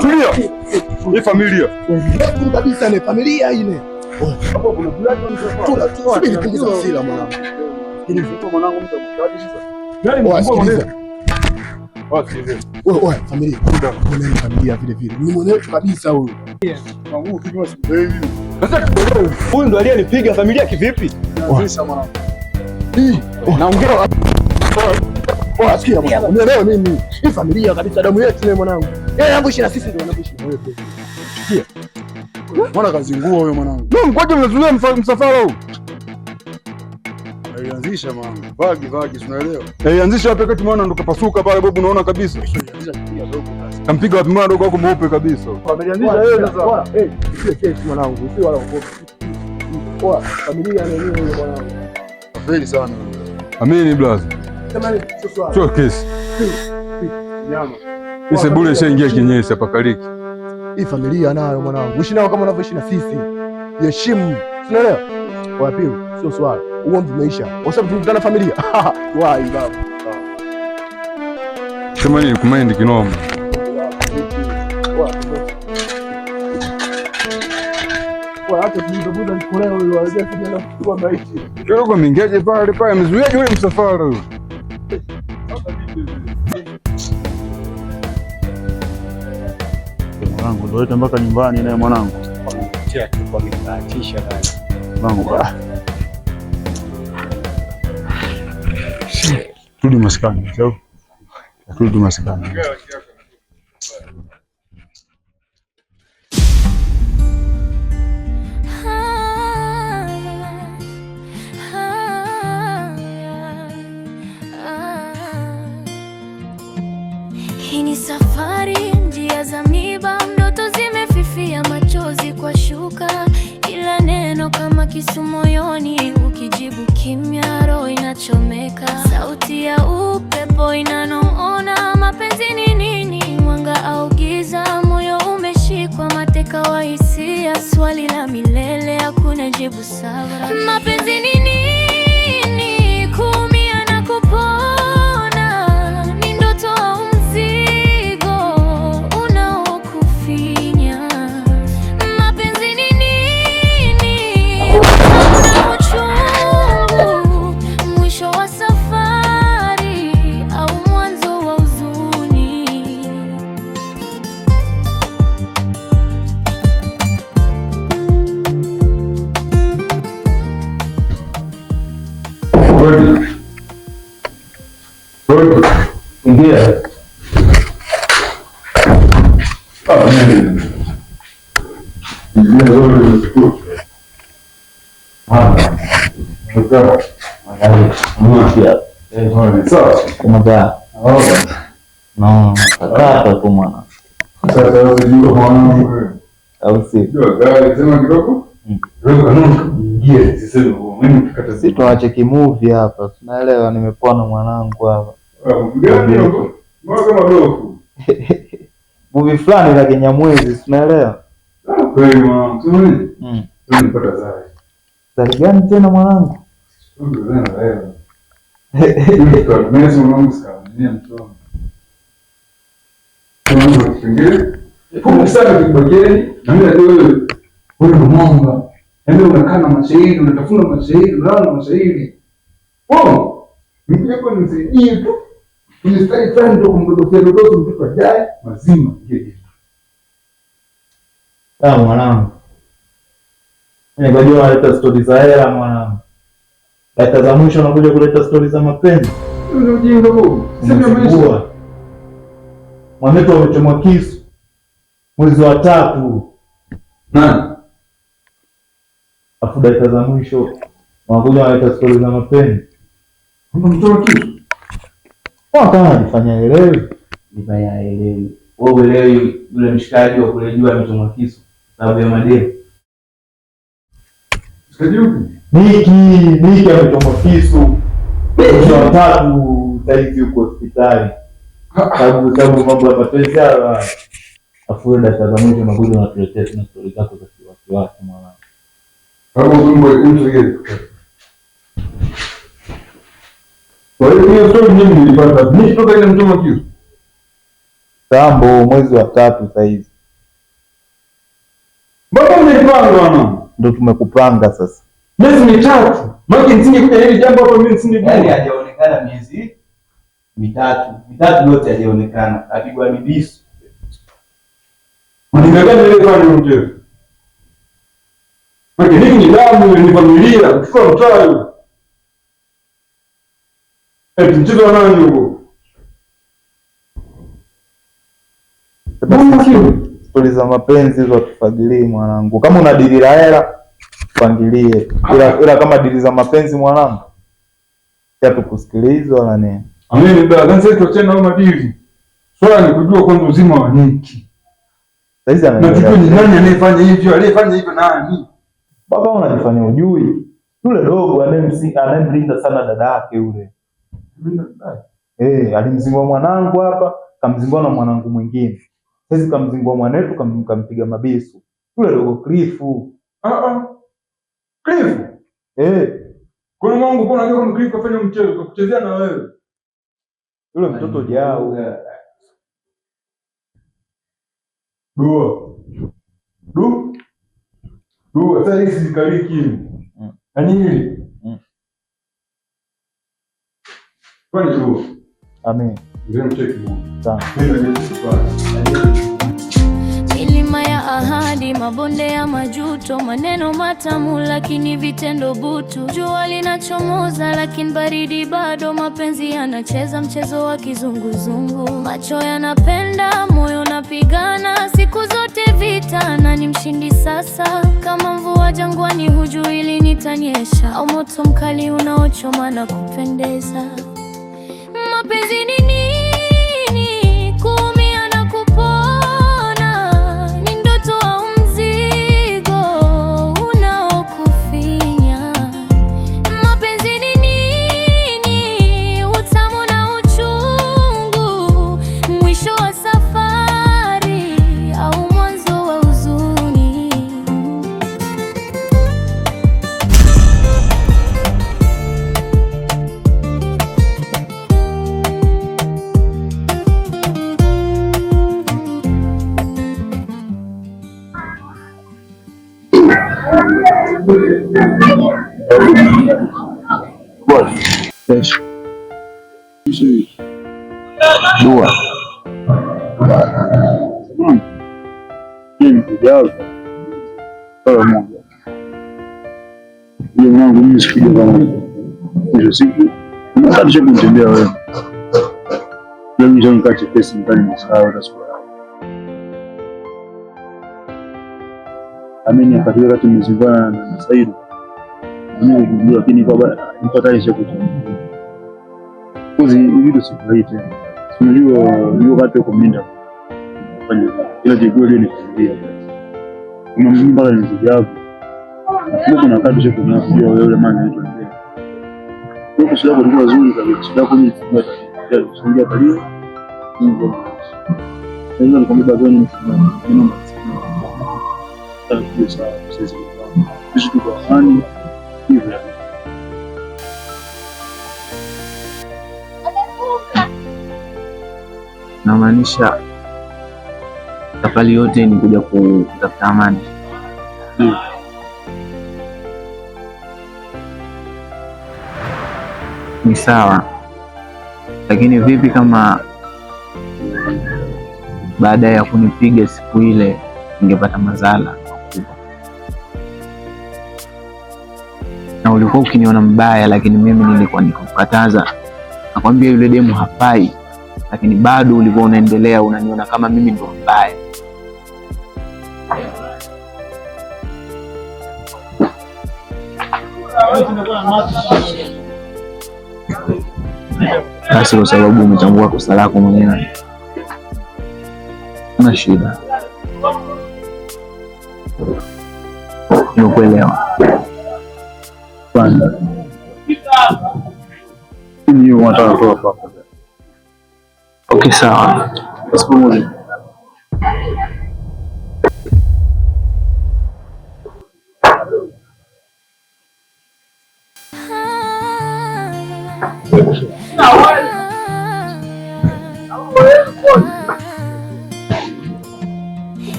Tulia. Ni familia. Kabisa ni familia ile. Hapo kuna fulani Subiri punguza hasira mwanangu. Mwanangu mtu amkadi sasa. Nani sikiliza. Basi Wewe familia. Mwenye familia vile vile. Ni mwenyewe kabisa huyu. Sasa huyu ndo aliyenipiga familia kivipi? Sasa mwanangu. Naongea. Oa, sikia mwanangu. Unielewe mimi. Hii familia kabisa damu yetu ni mwanangu. Yeye anavyoishi na sisi ndio anavyoishi na wewe. Sikia. Mbona kazingua huyo mwanangu? Ndio mkoje mnazuia msafara huu? Alianzisha mwanangu. Vagi vagi, tunaelewa. Alianzisha wapi wakati mwana ndo kapasuka pale babu, unaona kabisa. Kampiga wapi mwana dogo wako mweupe kabisa. Amelianzisha yeye sasa. Bora, eh, sio kesi mwanangu, sio wala ukopi. Oa, familia ni nini huyo mwanangu? Afeli sana. Amini blaza. Sema nini? Sio swala. Sio kesi. Nyama. Hii sebule ishaingia kinyesi hapa kaliki. Hii familia nayo mwanangu. Ishi nao kama unavyoishi na sisi. Heshimu. Unaelewa? Kwa pili, sio swala. Ugomvi umeisha. Kwa sababu tumekutana familia. Wai baba. Sema nini kumaindi kinoma. Kidogo mingeje pale pale amezuiaje ule msafara huyo? Mwanangu ndio yote mpaka nyumbani naye mwanangu. Mwanangu. Turudi maskani, sawa? Turudi maskani. Hii ni safari, njia za miba, ndoto zimefifia, machozi kwa shuka, ila neno kama kisu moyoni, ukijibu kimya, roho inachomeka. Sauti ya upepo inanong'ona, mapenzi ni nini? Mwanga au giza? Moyo umeshikwa mateka wa hisia, swali la milele, hakuna jibu sawa. Mapenzi ni nini? Kuumia na kupona, ni ndoto au mzigo unaokufinya? Mapenzi ni nini? Utamu uchungu, mwisho wa safari au mwanzo wa huzuni? Rudi. Rudi. Ingia. Ah, mimi. Ingia rudi. Sawa. No, kaka tu mwana. Sasa wewe jua mwanangu. Au si? Jua gari sema kidogo. Wewe kanuni ingie siseme mimi tukata Si tuache kimuvi hapa. Tunaelewa nimepona mwanangu hapa. Gani huko? Mbona kama dofu? Movie fulani la Kinyamwezi, tunaelewa. Ah, kweli mwanangu. Sema nini? Sasa nipata zari. Zari gani tena mwanangu? Wewe ni mwamba. Yaani unakaa na mashairi, unatafuna mashairi, unalala na mashairi. Wow! Mimi hapo nisaidie tu. Kwenye style fulani ndio kumdondosea dodoso mtoto ajaye mazima. Ah, mwanangu. Nikajua unaleta stori za hela mwanangu. Dakika za mwisho unakuja kuleta stori za mapenzi. Ni ujinga huo. Sema maisha. Mwanetu amechomwa kisu mwezi wa 3. Nani? Afu dakika za mwisho wanakuja wanaleta stori za mapenzi. Mchoma kisu? Kwa kama anajifanya elewi. Jifanya elewi. Wewe uelewi yule mshikaji wa kule juu amechomwa kisu sababu ya madeni. Mshikaji yupi? Niki amechomwa kisu mwezi wa 3 saizi yuko hospitali. Sababu mambo ya mapenzi hayo. Afu wewe dakika za mwisho unakuja unatuletea tena stori zako za kiwasiwasi mwanangu. Hapo tumbo mtu yeye. Hiyo story mimi nilipata. Mimi kutoka ile mchoma kisu. Tambo mwezi wa tatu sasa hivi. Mbona mnipanga bwana? Ndio tumekupanga sasa. Miezi mitatu. Maana nisingekuja hili jambo hapa mimi nisingejua. Yaani hajaonekana miezi mitatu. Mitatu yote hajaonekana. Apigwa mibisu. Mjinga gani ile kwani mchezo? Maana hii ni damu, ni familia, mtoto mchawi. Eti mchezo wa nani huko? Stori za mapenzi hizo hatufagilii mwanangu. Kama una dili la hela tupangilie. Ila kama dili za mapenzi mwanangu, hatukusikiliza wala nini. Amini baba, sasa tuachane na madili. Swala ni kujua kwanza uzima wa Niki. Saizi anaendelea. Na tujue ni nani anayefanya hivyo, aliyefanya hivyo nani? Baba unajifanya hujui. Yule dogo anayemlinda sana dada yake yule. Alimzingua mwanangu hapa, kamzingua na mwanangu mwingine. Saizi kamzingua mwanetu, kampiga mabisu. Yule dogo Cliff. Cliff? Kwa Mungu kwa unajua kama Cliff kafanya mchezo, kakuchezea na wewe. Yule mtoto jao. Dua. Dua, sasa hizi zikaliki. Yaani hili. Kwani dua. Amen. Ndio mcheki Mungu. Sawa. Milima ya ahadi, mabonde ya majuto, maneno matamu lakini vitendo butu. Jua linachomoza lakini baridi bado, mapenzi yanacheza mchezo wa kizunguzungu. Macho yanapenda, moyo unapigana, siku zote vita, nani mshindi sasa? Kama mvua jangwani, hujui lini itanyesha, au moto mkali unaochoma na kupendeza. Mapenzi ni nini? Kuumia na kupona, ni ndoto au mzigo unaokufinya? Mapenzi ni nini? Utamu na uchungu, mwisho wa safari au mwanzo wa huzuni? Dua. Mimi nikuja swala moja. Hiyo mwanangu mimi sikuja kama mwisho siku. Unasababisha kunitembea wewe. Leo mimi nikaache pesa ndani nisahau hata siku. Amini akafika wakati nimezingana na Said. Mimi kujua lakini kwa niko tayari sio kutembea. Kuzi hivi vitu sifurahi tena. Unajua ni wakati wa kuminda. Fanya ila jiguo leo ni familia. Kuna mimi mpaka nilijabu. Kuna wakati sio kuna kujua wewe yule maana anaitwa nani. Kwa hiyo sababu ilikuwa nzuri kabisa. Sababu mimi nilifungia karibu. Mungu. Ndio nikamwambia baba ni msimamo. Ndio sisi tuko amani hivyo. Namaanisha safari yote ni kuja kutafuta amani. Ni sawa, lakini vipi kama baada ya kunipiga siku ile ningepata madhara makubwa? Na ulikuwa ukiniona mbaya, lakini mimi nilikuwa nikukataza, nakwambia yule demu hafai, lakini bado ulikuwa unaendelea unaniona kama mimi ndo mbaya. Basi kwa sababu umetambua kosa lako mwenyewe, una shida, nimekuelewa. Kwanza mimi nataka kutoka kwako. Okay, sawa. Basi pamoja.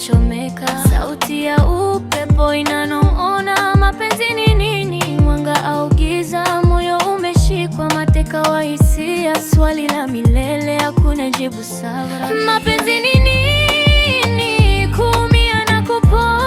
kuchomeka. Sauti ya upepo inanong'ona, mapenzi ni nini? Mwanga au giza? Moyo umeshikwa mateka wa hisia, swali la milele, hakuna jibu sawa. Mapenzi ni nini? Kuumia na kupona.